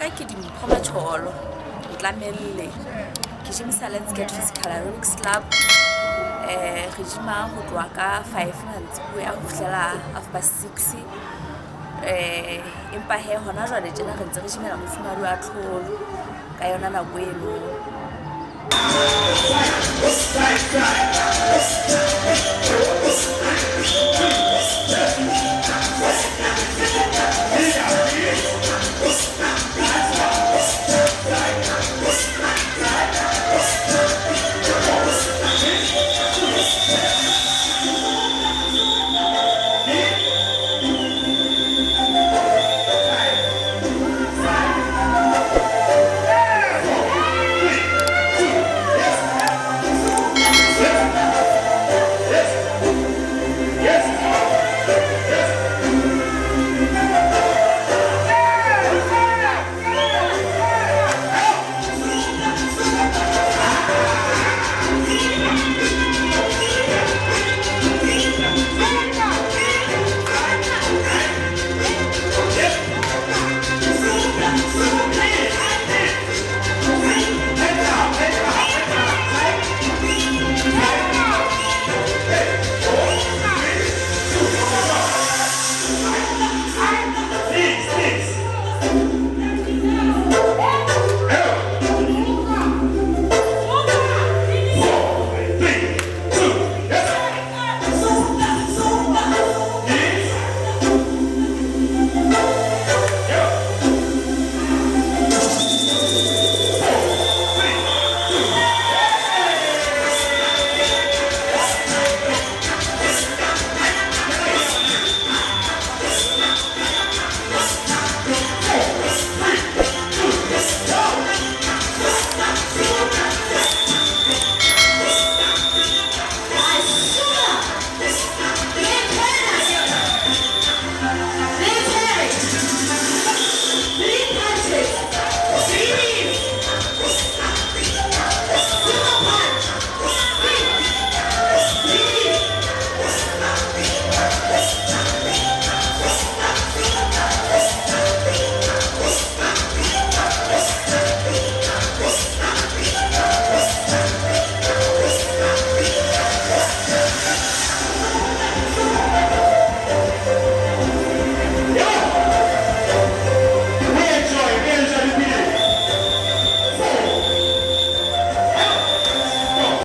ka ke Dimpho Matjholo, Ntlamelle. Ke gymisa Let's Get Physical Aerobics Club. Re gyma ho tloha ka 5 mantsiboya ho fihlela half past 6. Empa hee hona jwale tjena re ntse re gymela mofumahadi wa tlholo ka yona nako eno.